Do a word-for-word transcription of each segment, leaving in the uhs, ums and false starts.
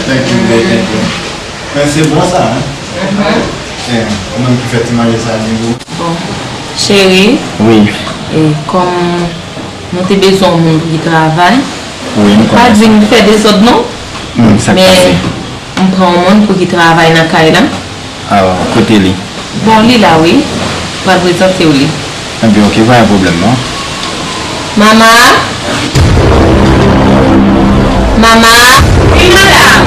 Thank you, baby. Men se bon sa, hein? Eh, ou menm ki fè ti manje sa, li bon. Bon, cheri, wi, e kòm nou te bezwen yon moun pou ki travay, wi, m pa konnen sa. Vin fè dezòd, non. Hmm, sa k pase? Men m pran yon moun pou ki travay nan kay la. Ah, kote li? Bon, li la, wi. Pral prezante w li. Ebyen, ok, pa gen pwoblèm, non. Mama! Mama! Wi, madanm!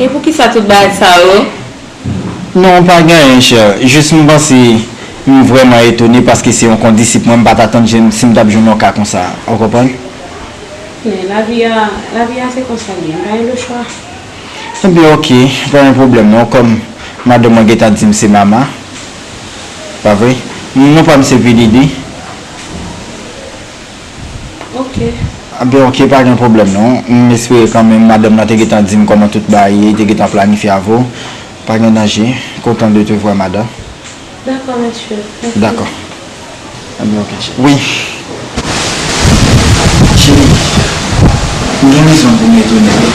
E poukisa tout bagay sa yo? Non, pa gen anyen, chè. Jis m panse m vrèman etone paske se yon kondisip mwen, m pa t atann si m t ap jwenn yon ka konsa. Ou konprann? Men lavi a, lavi a se konsa li ye, m pa gen lechwa. Ebyen, ok, pa gen pwoblèm non. Kòm madanm mwen gentan di m se Mama, pa vre? Non pa m se P D D. Ok. Anben, ok, pa gen pwoblèm non. M espere kanmenm madanm nan te gentan di m kòman tout bagay ye, li te gentan planifye avè w. Pa gen danje. Content de te voir, madame. Dakò, mesye. Mèsi. Dakò. Anben, ok, cheri. Wi. Cheri, m gen rezon pou m etone wi.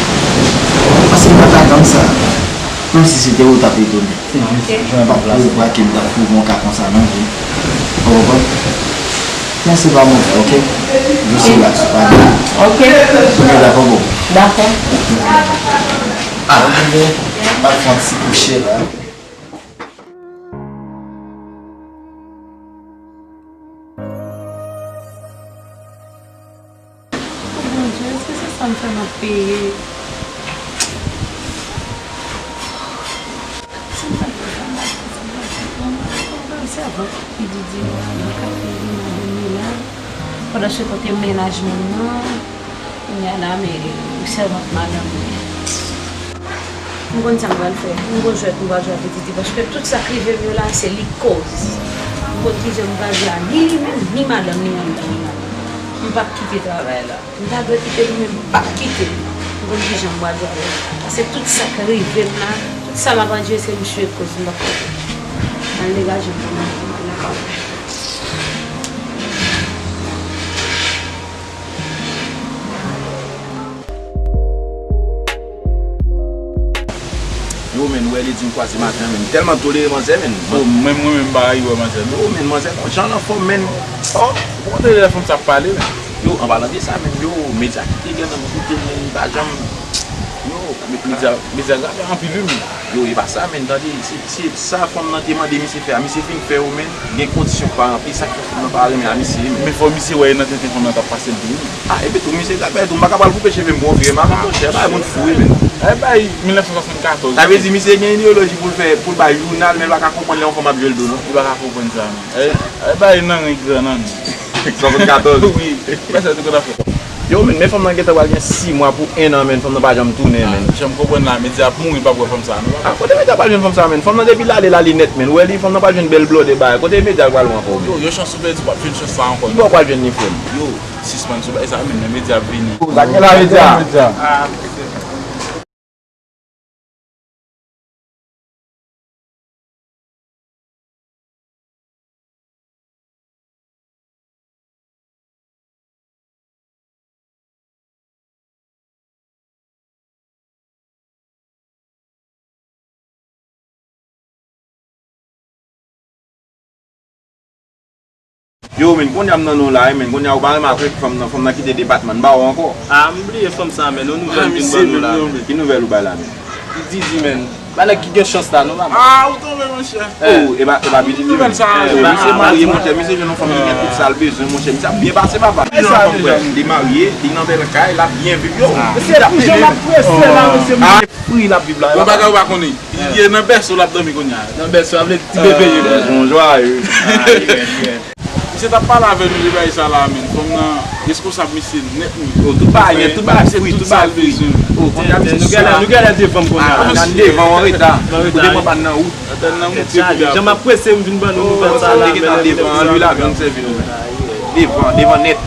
Paske m pa t atann sa. Menm si se te ou, w t ap etone. Ok. Jan m pa t prevwa ke m t ap twouve yon ka konsa non, wi. Ou konprann? Men se pa move, ok? Just relax, pa gen. Ok. Ok, dakò, boo. Dakò. Ah, m al fè yon ti kouche la. O Bondye, èske se sa m fè m ap peye? Si m pa t fè sa m ap fè, sa m ap fè, kòman, kòman se avan P D D yo a, nan kafe, nan dòmi la, pandan se tan te mennaj mwen nan, kounye a la, men sèvant madanm mwen. M konn sa m pral fè. M gon jwèt m pral jwe avè Titi, paske tout sa k rive m yo la, se li k koz. M konn kijan m pral jwe a, ni li menm, ni madanm, ni anndan, ni anndan. M p ap kite travay la. M ta dwe kite li, men m p ap kite li. M konn kijan m pral jwe avè l. Paske tout sa k rive m la, tout sa m ap andire, se misye k koz, m p ap kite. Al degaje m pou mwen, m al lakay mwen. Yo, menn, ou wè, li di m kwaze maten an, menn. M tèlman tolere manzè, menn. Yo, menm mwen menm, m pa rayi wè manzè, non. Yo, menn, manzè, jan l anfòm, menn. Oh, ou konn tande lè fanm sa ap pale, menn. Yo, an palan de sa, menn, yo, medya ki te gen nan m koute, menn, li pa janm, yo, medya, medya grave anpil, wi, menn. Yo, e pa sa, menn, tande, se, se sa fanm nan te mande misye fè a, misye fin fè yo, menn, gen kondisyon k pa ranpli, sa k fè fanm nan pa renmen a misye, menn. Men fò misye wè e nan tenten fanm nan t ap pase l tou, wi. Ah, epi tou, misye ka fè tou, m pa ka pral koupe cheve m pou yon vye madanm, monchè, bagay moun fou, wi, menn. E bay mil nèf san swasannkatòz. Sa vle di, misye gen ideyoloji pou l fè, pou l bay jounal, men l pa ka konprann lè yon fanm ap jwe l do, non. Li pa ka konprann sa, non. E, e bay nan ren gran nan. Swasannkatòz. Wi, pèsòn te konn ap fè. Yo, menn, men fanm nan gentan pral gen sis mwa pou en an, menn, fanm nan pa janm tounen, menn. Jan m konprann la, medya ap mouri, l p ap wè fanm sa, non, papa. Ah, kote medya pral jwenn fanm sa, menn? Fanm nan depi l ale, l ale nèt, menn. Ou wè li, fanm nan pral jwenn bèl blòdè bagay. Kote medya pral wè ankò, menn? Yo, yo chans ou pèdi, w ap jwenn chans sa ankò, non. Ki bò w pral jwenn li, frè m? Yo, sispann sou bagay sa, menn, men medya ap vini. Sa gen la, medya. Ah. Yo, menn, kounye a m nan non la, wi, menn. Kounye a ou pa renmen ak fanm nan, fanm nan kite depatman, m ba ou ankò. Ah, m bliye fanm sa, menn. Yon nouvèl vin ban nou la, menn. Ki nouvèl ou bay la, menn? P D D, menn. Ba nèg ki gen chans la, non, papa. Ah, ou tonbe, monchè. Oh, e pa, e pa P D D, menn. Nouvèl sa, eh, misye marye, monchè. Misye jwenn yon fanm ki gen tout sa l bezwen, monchè. Misye ap byen pase, papa. Li marye, li nan bèl kay, l ap byen viv, yo. Mesye, jan m ap prese la, mesye, m gen fri l ap viv la. Bon bagay ou pa konnen. Li ye nan bèso l ap dòmi kounye a. Nan bèso, sa vle di ti bebe ye. Bèso, jwaye. Misye t ap pale avè nou de bagay sa la, menn. Fanm nan reskonsab misye nèt, menn. Yo, tout bagay nèt, tout bagay fri, tout bagay fri. Oh, kounye a, misye nou genlè, nou genlè devan m kounye a. Ah, n devan, an reta. Kote mwen pa nan wout. Jan m ap prese, m vin ban nou nouvèl sa la, menn. Li gentan devan an, li la, vin sèvi nou, menn. Devan, devan nèt.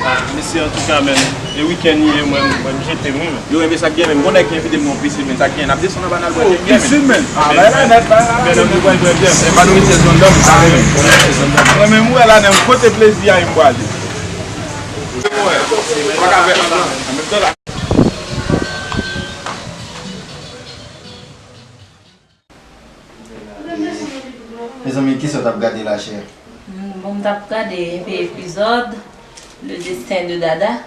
Mesye, antouka, men, e wikenn li ye, mwen, mwen, m jete m, wi, men. Yo, men, sa k gen, men, m konnen ki envite m nan yon pisin, men sa k gen, n ap desann anba, n al bwè byen, men. Pisin, men. Ah, bay la nèt, bay la nèt. Men, nan nou bwè byen, men. Mwen menm, ou wè la, men, kote plezi a, m pwale. Mezanmi, kisa w t ap gade la, chè? Hmm, bon, m t ap gade enpe epizòd Le Destin de Dada.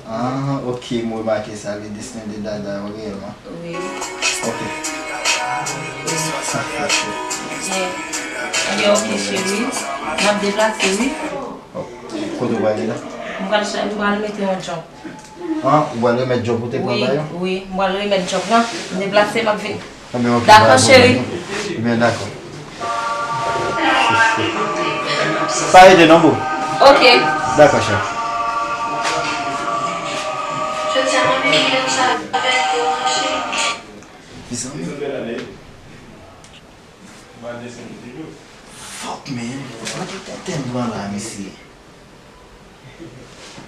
Ah, ok, m remake sa, Le Destin de Dada, reyèlman. Wi. Ok. Byen. Ebyen, ok, cheri. M ap deplase, wi. Oh, kote w prale la? M pral cha-, m pral mete yon djòb. An, ou pral remèt djòb ou te pran ba yo? Wi, wi, m pral remèt djòb lan. M deplase, m ap vin. Dakò, cheri. Ebyen, dakò. Pa rete non, boo. Ok. Dakò, chè. Mezanmi. Fuck, man. Mwen te tenten pran la, mesye.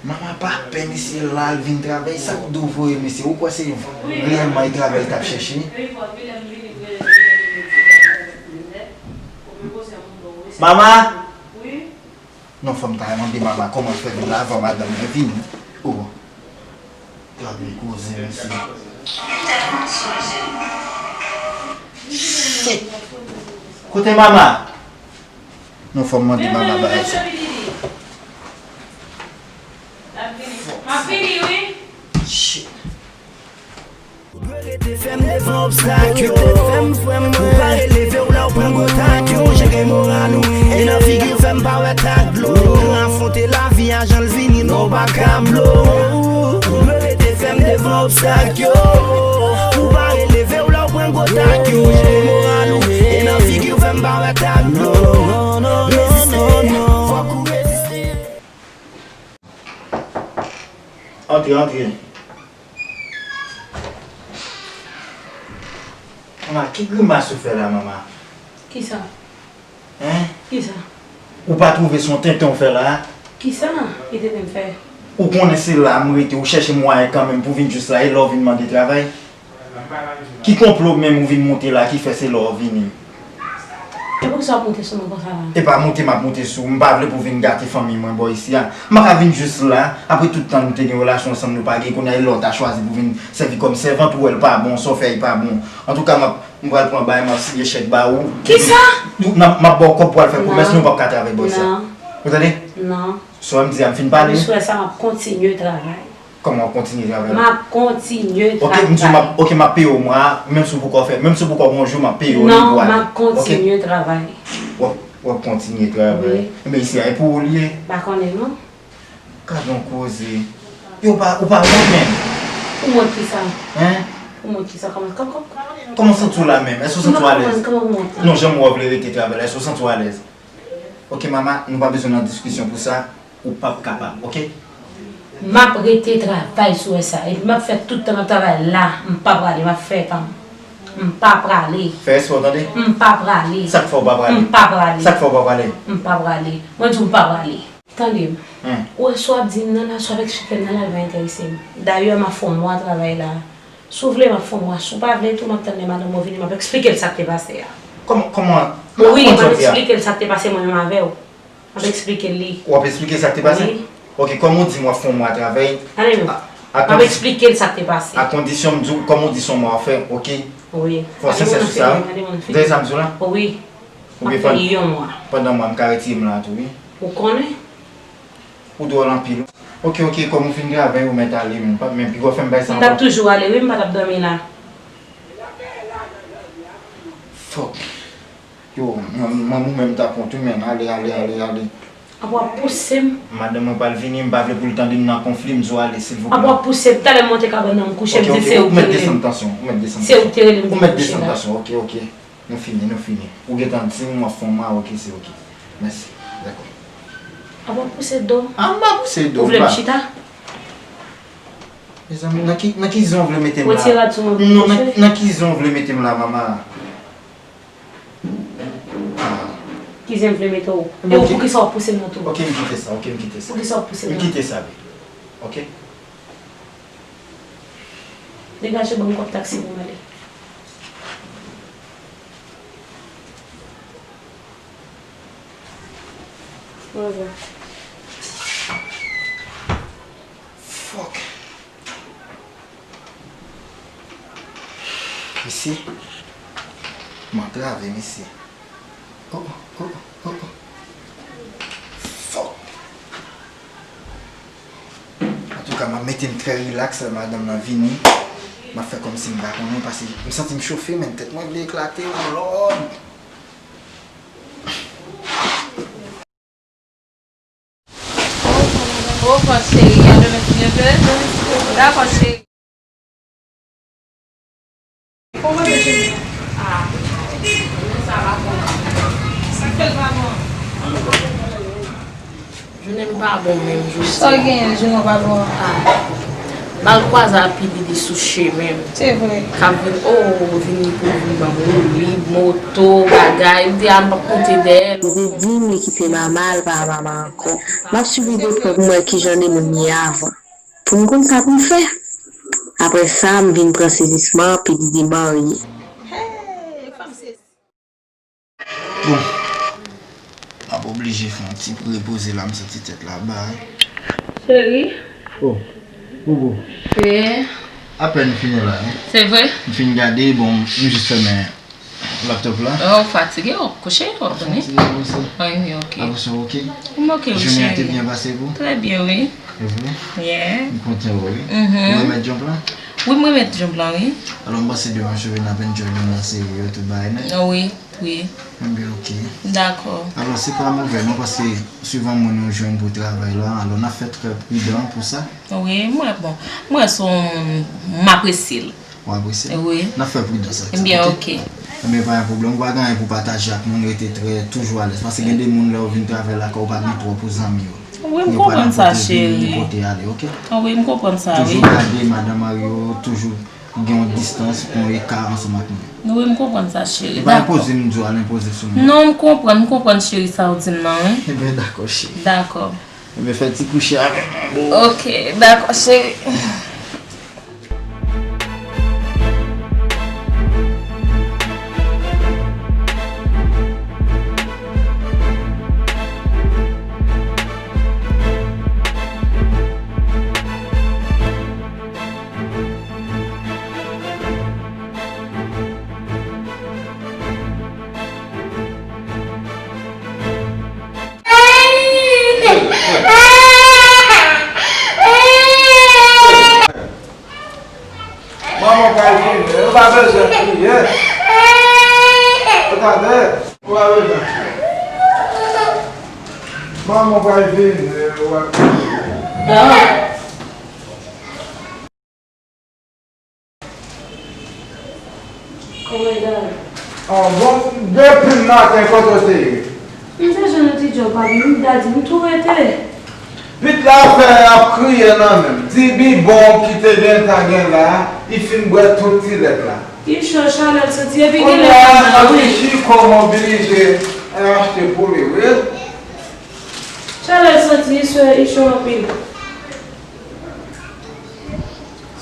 Mama pa pè, mesye, la, l vin travay. Sa k di w voye, mesye? Ou kwè se reyèlman e travay l t ap chèche? Mama! Non, fò m ta mande mama kòman l fè vin la avan madanm mwen vini. Oh. Gade koze, mesye. Shit! Kote mama? Non, fò m mande mama bagay sa. Shit. Ou dwe rete fèm devan obstak yo. Ou pa releve w lè w pran gwo tak yo. Jere moral ou. E nan figi w fè m pa wè tak dlo. Afwonte lavi a jan l vini, non, w pa ka blo. Ou dwe rete fèm devan obstak yo. Ou pa releve w lè w pran gwo tak yo. Jere moral ou. E nan figi w fè m pa wè tak dlo. Reziste. Fòk ou reziste. Antre, antre. Mama, ki grimas ou fè la, mama? Kisa? Hein? Kisa? Ou pa twouve se yon tenten w fè la a? Kisa? Ki tenten m fè? Ou konnen se la m rete, ou chèche mwayen kanmenm pou vin jis la, e lè w vin mande travay? Ki konplo menm ou vin monte la ki fè se lè w vini? E poukisa w ap monte sou mwen konsa la? E pa monte m ap monte sou ou, m pa vle pou w vin gate fanmi mwen bò isi a. M pa ka vin jis la, apre tout tan nou te gen relasyon ansanm nou pa gen, kounye a e lè w ta chwazi pou vin sèvi kòm sèvant, ou wè l pa bon, sa w fè e pa bon. Antouka, m ap, m pral pran bay, m ap siyen chèk ba ou. Kisa? Nou, n ap, m ap ba w kòb pou w al fè komès, nou p ap ka travay bò isi a. Ou tande? Non. Sa w di a, m fin pale? Depi swè sa, m ap kontinye travay. Kòman w ap kontinye travay la? M ap kontinye travay. Ok, m di w, m ap, ok, m ap peye w mwa a, menm si w poko fè, menm si w poko gon jou, m ap peye w li pou ale. Non, m ap kontinye travay. W ap, w ap kontinye travay. Wi. Enben, isi a, e pou ou li ye? M pa konnen, non. Gad yon koze. Yo, ou pa, ou pa wont menm? Pou mwen kisa? Hein? Pou mwen kisa? Kòman, kòman, kòman? Kòman w santi w la menm? Èske w santi w alèz? Kòman pou mwen? Non, jan m wè w vle rete travay la, èske w santi w alèz? Ok, mama, nou pa bezwen nan diskisyon pou sa. Ou p ap kapab, ok? M ap rete travay sou wè sa. Epi m ap fè tout tan m ap travay la, m pa prale, m ap fè tan m. M pa prale. Fè respè w, tande? M pa prale. Sa k fè w pa prale? M pa prale. Sa k fè w pa prale? M pa prale. Mwen di w m pa prale. Tande m. Hein? Ou wè sa w ap di m nan la, sa w ap eksplike m nan la, li pa enterese m. Dayè, m ap fè yon mwa travay la. Si w vle, m ap fè yon mwa. Si w pa vle tou, m ap tann lè madanm ou vini, m ap eksplike l sa k te pase a. Kòman, kòman, wi, m ap eksplike l sa k te pase mwen menm avè w. M ap eksplike l li. W ap eksplike sa k te pase? Wi. Ok, kòm ou di m w ap fè yon mwa travay. Tande m. M ap eksplike l sa k te pase. A kondisyon m di w, kòm ou di se yon mwa w ap fè, ok? Wi. Fò w sensè sou sa, wi. Tande m, tande m. Tande sa m di w la? Wi. M ap fè yon mwa. Pandan mwa, m ka retire m la tou, wi. Ou konnen? Ou dwòl anpil. Ok, ok, kòm ou fin travay, ou mèt ale, men pa, men piga w fè m bay sa ankò. M t ap toujou ale, wi, m pa t ap dòmi la. Fuck. Yo, manman ou menm ta kont ou, men ale, ale, ale, ale. Apa w ap pouse m? Madanm mwen pral vini, m pa vle pou l tande m nan konfli, m di w ale, silvouplè. Apa w ap pouse m? Talè m monte kabann nan, m kouche, m di se ou ki te rele m. Ok, ok, ou mèt desann tansyon, ou mèt desann tansyon. Se ou ki te rele m pou kouche la. Ou mèt desann tansyon, ok, ok. Nou fini, nou fini. Ou gentan di m w ap fè yon mwa, ok, se ok. Mèsi. Dakò. Apa w ap pouse do m? A, m pa pouse do m. Ou vle m chita? Mezanmi, nan ki, nan ki zen w vle mete m la? Retire rad sou mwen pou m kouche. Non, nan, nan ki zen w vle mete m la, mama? Ah. Ki zen m vle mete w? E w, poukisa w ap pouse m nan tou? Ok, m kite sa, ok, m kite sa. Poukisa w ap pouse m nan? M kite sa, baby. Ok. Degaje ban m kòb taksi pou m ale. Whatever. Fuck. Mesye, m antrave, mesye. Oh, oh, oh, oh, oh. Fuck. Antouka, m ap mete m trè rilaks lè madanm nan vini. M ap fè kòmsi m pa konnen, paske m santi m chofe, men tèt mwen vle eklate, oh Lord. Au revoir, chérie. À demain, si Dieu veut. D'accord, chérie. Kòman te jounen an? Ah, jounen sa pa bon. Sa k fè l pa bon? Jounen m pa bon menm, jodi a. Sa w genyen, jounen w pa bon an? Ah. M al kwaze ak P D D sou chemen m. Se vre. K ap vin, oh, vini pou vin ban m woulib, moto, bagay. M di a m p ap monte dèyè l. P D D di m li kite mama l, pa mama ankò. M ap swiv videyo pou m wè kijan de moun m ye avan. Pou m konn sa pou m fè. Apre sa, m vin pran sezisman, P D D marye. Hey, fanm sezi. Bon, m ap oblije fè yon ti repoze la, m santi tèt la ba. Cheri. Oh, Gogo. Wi. Apèn m fini la, wi. Se vre? M fin gade, bon, m jis fèmen laptop la. Oh, w fatige, w kouche, w ap dòmi? Fatige, wi, se. Wi, wi, ok. Apre sa, ok? M ok, wi, cheri. Jounen an te byen pase pou ou? Trè byen, wi. Se vre? Yeah. M kontan, wi. Mhm. Ou remèt djonb lan? Wi, m remèt djonb lan, wi. Alò, m panse demen cheve n ap enjoy nan seri yo, tout bagay nèt. Wi. Wi. Ebyen, ok. Dakò. Alò, se pa move non, paske souvan moun yo jwenn pou travay la, alò n ap fè trè pridan pou sa. Wi, mwen, bon, mwen se yon moun, m apresye l. W apresye l? Wi. N ap fè pridan sa. Ebyen, ok. Ebyen, pa gen pwoblèm, ou pa gen anyen pou pataje ak moun, rete trè, toujou alèz. Paske gen de moun, lè yo vin travay lakay ou, pa gen twòp zanmi yo. Wi, m konprann sa, cheri. Yo pa nan kote vini, ni kote ale, ok? Wi, m konprann sa, wi. Toujou gade madanm mari yo, toujou gen yon distans, yon eka ansanm ak moun. Wi, m konprann sa, cheri. E pa enpoze m di w al enpoze sou mwen. Non, m konprann, m konprann, cheri, sa w di m nan, wi. Ebyen, dakò, cheri. Dakò. Ebyen, fè ti kouche avè m, boo. Ok, dakò, cheri. Manman pral vini, ou pa bezwen kriye. Ou tande? Ou pa bezwen. Manman pral vini, ou pa kriye. Kòman Dad? Ah, bon, depi maten, kote w te ye? M te jwenn yon ti djòb, papi, m, Daddy, m tou rete. Pitit la fè ap kriye nan men m. Di bibwon ki te gentan gen la, li fin bwè tout ti lèt la. Li cho, chalè l soti, epi gen lè l pa nan, wi. Kounye a, Chiko mobilize al achte pou li, wi. Chalè l soti, li cho, li cho anpil.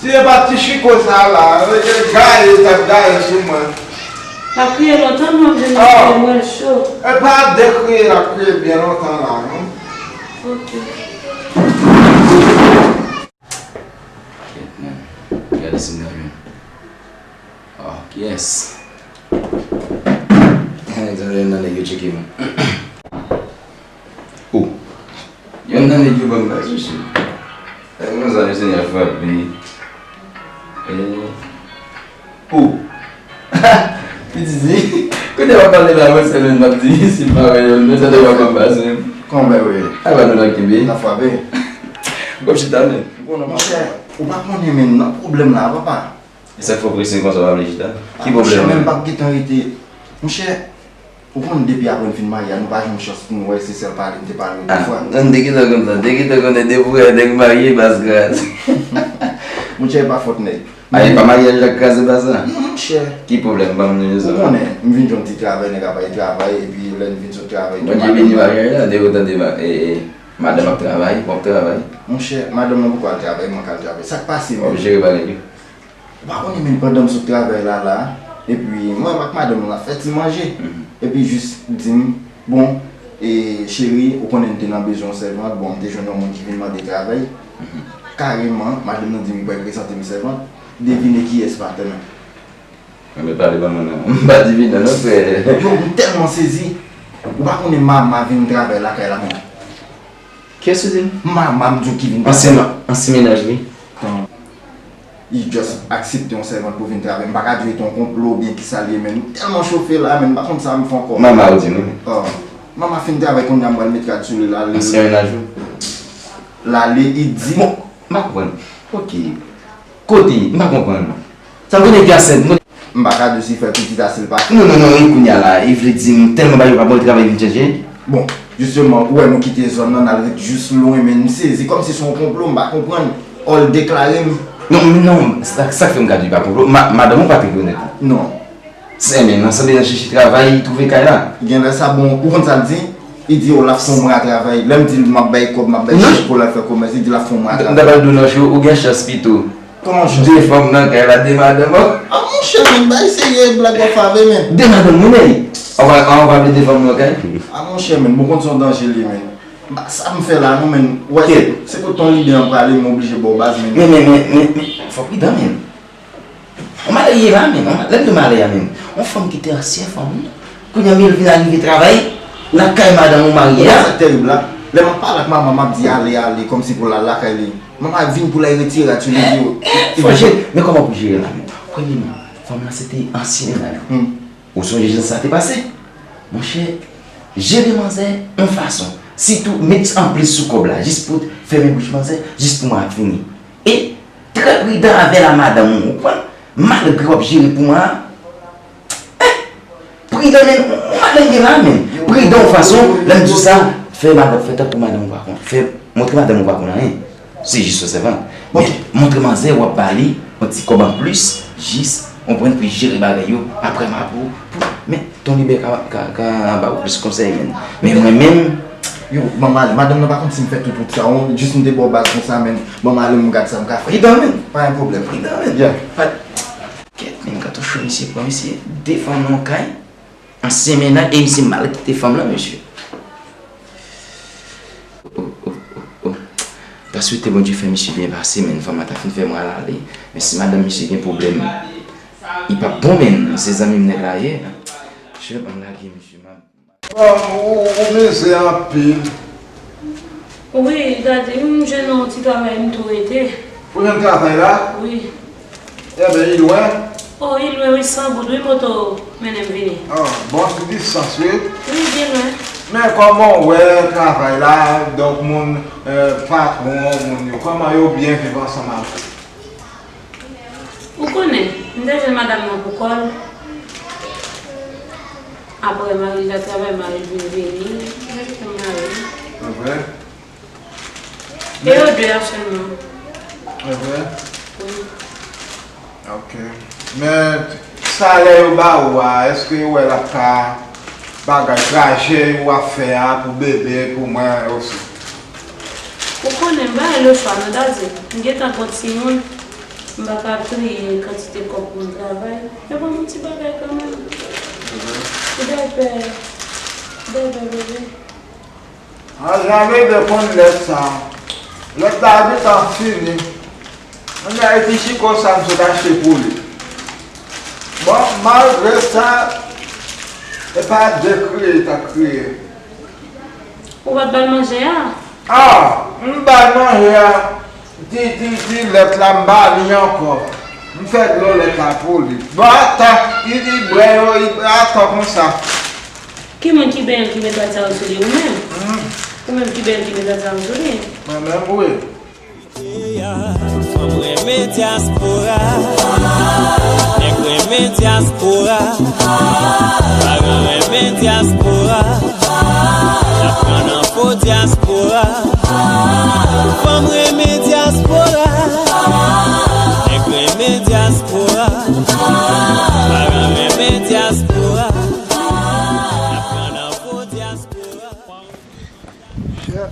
Si se pa ti Chiko sa la, e, e, gaye, t ap gaye sou mwen. L ap kriye lontan, non, m vin mwen cho. E pa de kriye l ap kriye byen lontan la, non. Ok. Kèt, man. Gade si m ka jwenn. Oh, yes. Gade nan nèg yo tcheke mwen. Oh. Yonn nan nèg yo ban m baz, mesye. E konsa, mesye, y ap frape. E, oh. Pitit, kote w ap pale la, mwen sèlman m ap di, si m pa wè yonn, men sa te w ap ban m baz, menm. Konbyen, wi. A, ba nou nan kenbe. N ap frape. Kòm chita, men. Bon, non, monchè, ou pa konnen, men nan pwoblèm la, papa. E sa k fè w prese konsa, w pa vle chita? Ki pwoblèm? Monchè, men m p ap gentan rete. Monchè, ou konn depi apre n fin marye a, nou pa janm chans pou nou wè, se sèl pale n te pale yon de fwa. Ah, m te gentan konn sa, m te gentan konnen depi w wè nèg marye, baz kraze. Monchè, e pa fòt nèg. A, e pa maryaj la k kraze baz la? Non, monchè. Ki pwoblèm? Ban m nimewo sa. Ou konnen, m vin jwenn ti travay, nèg ap bay travay, epi lè n vin sot travay, Bondye beni maryaj la, depi w tande ma-, e, e, Madanm ap travay, w ap travay. Monchè, madanm nan poko al travay, mwen k al travay. Sa k pase menm? W ap jere bagay yo. Ou pa konnen menm pandan m sot travay la la, epi mwen ak madanm nan n ap fè ti manje. Epi jis di m, bon, e, cheri, ou konnen m te nan bezwen yon sèvant, bon, m te jwenn yon moun ki vin mande travay. Kareman, madanm nan di m li pral prezante m sèvant. Devine kiyès, patnè? Mwen pale ban mwen non. M pa divinan non, frè. Yo, m tèlman sezi. Ou pa konnen mama vin travay lakay la, men. Kiyès ou di? Mama, m di w ki vin travay. Ansyen, ansyen mennaj li. Tan. Li just aksepte yon sèvant pou vin travay. M pa ka di w se yon konplo oubyen kisa l ye, men. M tèlman chofe la, men. M pa konn sa m fè ankò. Mama ou di nou. Oh. Mama fin travay kounye a, m pral met rad sou li, l ale. Ansyen mennaj ou? L ale, li di. Bon, m pa konprann. Ok. Kote? M pa konprann. Sa vle di nèg la sèt, m pa ka di w si fè pitit a, si l pa fè. Non, non, non, e kounye a la, e vle di m tèlman bagay yo pa bon, li travay vin chanje. Bon, jisteman, ou wè nou kite zòn nan, n al ret jis lwen, men m sezi, kòmsi se yon konplo, m pa konprann. Ò, l deklare m. Non, men non, sa, sa k fè m ka di w pa konplo, ma-, madanm ou pa te rekonèt ou? Non. Sèmen nan sanble nan chèche travay, li twouve kay la. Genlè sa bon, ou konn sa l di? Li di, o, l ap fè yon mwa travay. Lè m di l m ap bay kòb, m ap bay chèk pou l al fè komès, li di l ap fè yon mwa travay. M ta pral di w nan cho, ou gen chans pito. Kòman chans? De fanm nan kay la, de madanm. A monchè, men, bay serye, blag w ap fè avè, men. De madanm, wi, men. An pa, an pa vle de fanm nan kay? A monchè, men, bon, konn se yon danje li ye, men. M pa, sa m fè la, non, men. Wè, se, se kote yon lide an prale, m oblije ba w baz, men. Men, men, men, men, men, fò pridan, men. Yon malè ye la menm, yon ma-, lè m di w malè a menm. Yon fanm ki te ansyen fanm ou, kounye a men l vin arive travay lakay madanm ou marye a. Sa k terib la, lè m ap pale ak manman, m ap di ale, ale, kòmsi pou l al lakay li. Manman vin pou l al retire rad sou li, di yo. Fò jere, men kòman pou jere la menm? Premyèman, fanm lan se te ansyen mennaj ou. Ou sonje jan sa te pase? Monchè, jere manzè yon fason. Sitou, met anplis sou kòb la, jis pou fèmen bouch manzè, jis pou mwen ap vini. E trè pridan avè la madanm ou, ou konprann? Malgre w ap jere pou mwen an, eh, pridan, men, ou malere la, men. Pridan yon fason, lè m di w sa, fè madanm, fè tankou madanm ou pa konn, fè, montre madanm ou pa konn anyen. Se jis yon sèvant. Men, montre manzè w ap ba li yon ti kòb anplis, jis, ou konprann, pou jere bagay yo, apre m ap pou, pou, men, Ton Libè ka, ka, ka ba ou plis konsèy, men. Men mwen menm, yo, ban m ale. Madanm nan pa konn si m fè tout wout sa, on, jis m te ba w baz konsa, men. Ban m ale, m gad sa m ka fè. Pridan, men. Pa gen pwoblèm. Pridan, men. Yeah. Pa, kèt, men, katon cho misye pran, misye de fanm nan yon kay. Ansyen mennaj, e misye mal kite fanm lan, mesye. Oh, oh, oh, oh. Ta swete Bondye fè misye byen pase, men fanm lan ta fin fè mwen al ale. Men si madanm misye gen pwoblèm, li p ap bon, men se zanmi m nèg la ye. Mesye, ban m lage, mesye, m ap Bon, ou, ou mizè anpil. Wi, gade, m jwenn yon ti travay, m tou rete. Ou jwenn travay la? Wi. Enben, li lwen? Oh, li lwen, wi, san goud, wi, moto mennen m vini. Oh, bon ti distans, wi. Wi, byen lwen. Men kòman w wè travay la, donk moun, eh, patwon, moun yo, kòman yo byen viv ansanm avè w? Ou konnen, m te jwenn madanm nan pou kò l. Apre, mari l ta travay, mari l vin vini, epi m mare. Evre? E yo de a sèlman. Evre? Wi. Ok. Men, salè yo ba ou a, èske ou wè l ap ka bagay, trajè yo w ap fè a pou bebe, pou mwen osi? Ou konnen, m pa gen lechwa, non, Daddy. M gentan gon timoun. M pa ka ap triye kantite kòb pou m travay. Men ban m yon ti bagay kanmenm. Pou daypè, pou daypè bebe. An, jan bebe konn lèt sa. Lèt la gentan fini. An, e ti chiko sa m sot achte pou li. Bon, malgre sa, e pa de kriye l t ap kriye. Ou pa t ba l manje a? A, m ba l manje a. Ti, ti, ti lèt la, m ba li ankò. M fè dlo lèt la pou li. Bon, ata, li, li bwè yo, li atò konsa. Ki moun ki benyen l ki met rad sa yo sou li? Ou menm? Hmm. Ou menm ki benyen l ki met rad sa yo sou li? Mwen menm, wi. Fanm renmen dyaspora, nèg renmen dyaspora, paran renmen dyaspora, n ap pran nan fo dyaspora. Fanm renmen dyaspora, nèg renmen dyaspora, paran renmen dyaspora, n ap pran nan fo dyaspora. Yeah.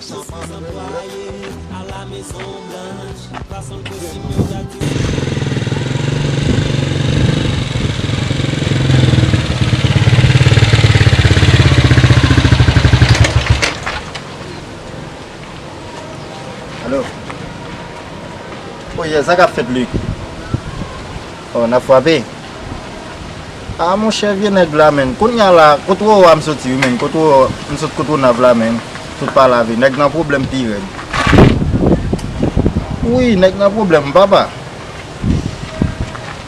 Alo. Oyè, sa k ap fèt, Luc? Oh, n ap frape? Ah, monchè, vye nèg la, menn. Kounye a la, kot Wowa m soti, wi, menn. Kot Wowa, m sot kot Wonav la, menn. Tout pa lave. Nèg nan pwoblèm pi rèd. Wi, nèg nan pwoblèm, papa.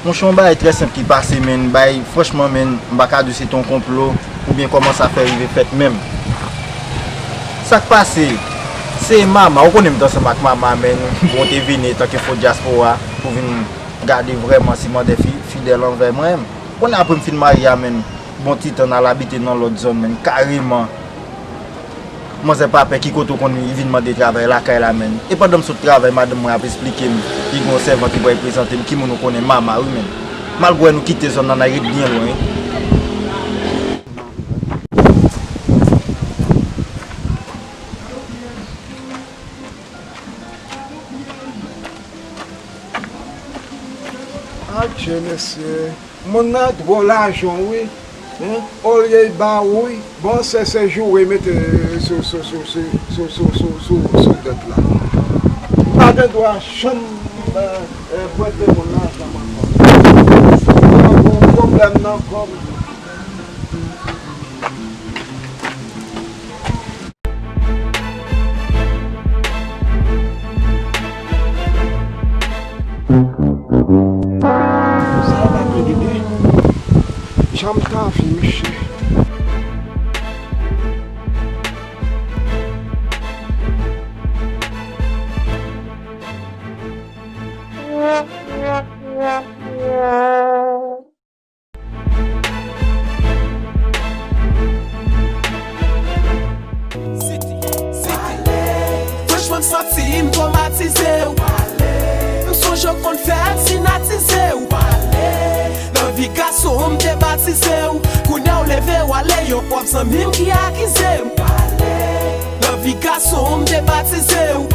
Monchè, yon bagay trè senp ki pase, menn. Bagay, franchman, menn, m pa ka di w se te yon konplo oubyen kòman sa fè rive fèt menm. Sa k pase? Se Mama, ou konnen m t ansanm ak Mama, menn. Bon, te vini tanke fo dyaspora pou vin gade vrèman si Mandè fi-, fidèl anvè mwen. Kounye a apre m fin marye a, menn, bon ti tan n al abite nan lòt zòn, menn, kareman. Manzè pa pè ki kote w konn li vin mande travay lakay la, menn. E pandan m sot travay, madanm mwen ap esplike m, li gen yon sèvant ki pral prezante m, ki moun ou konnen, Mama, wi, menn. Malgre nou kite zòn nan, n a ret byen lwen, wi. Adje, mesye. Moun nan dwòl ajan, wi. Hein? Olye l ba ou, wi. Bon, se, se joure mete sou, sou, sou, sou dòt la. Pa gen dwa janm, eh, eh, prete moun lajan ankò. Ou pran pwoblèm nan kòb. Sa pa pi dede. Jan m ta vi, mesye. Franchman, m santi m twomatize w. M sonje w konn fè m sinatize w. Nan vi gason, m te batize w. Kounye a w leve w ale, yon pwòp zanmi m ki akize m. Nan vi gason, m te batize w.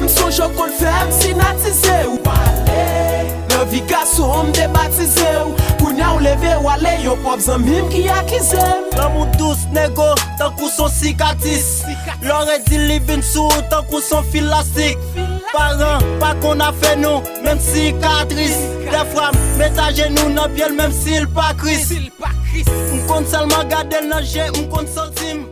M sonje w konn fè m sinatize w. Nan vi gason, m te batize w. Kounye a w leve w ale, yon pwòp zanmi m ki akize m. Lanmou dous, nego, tankou s on sikatris. Lè w redi li vin sou ou tankou s on fil lastik. Paran pa konn afè nou, menm si l ka tris. Dèfwa m met ajenou nan pye l, menm si l pa Kris. M konn sèlman gade l nan je, m konn santi m.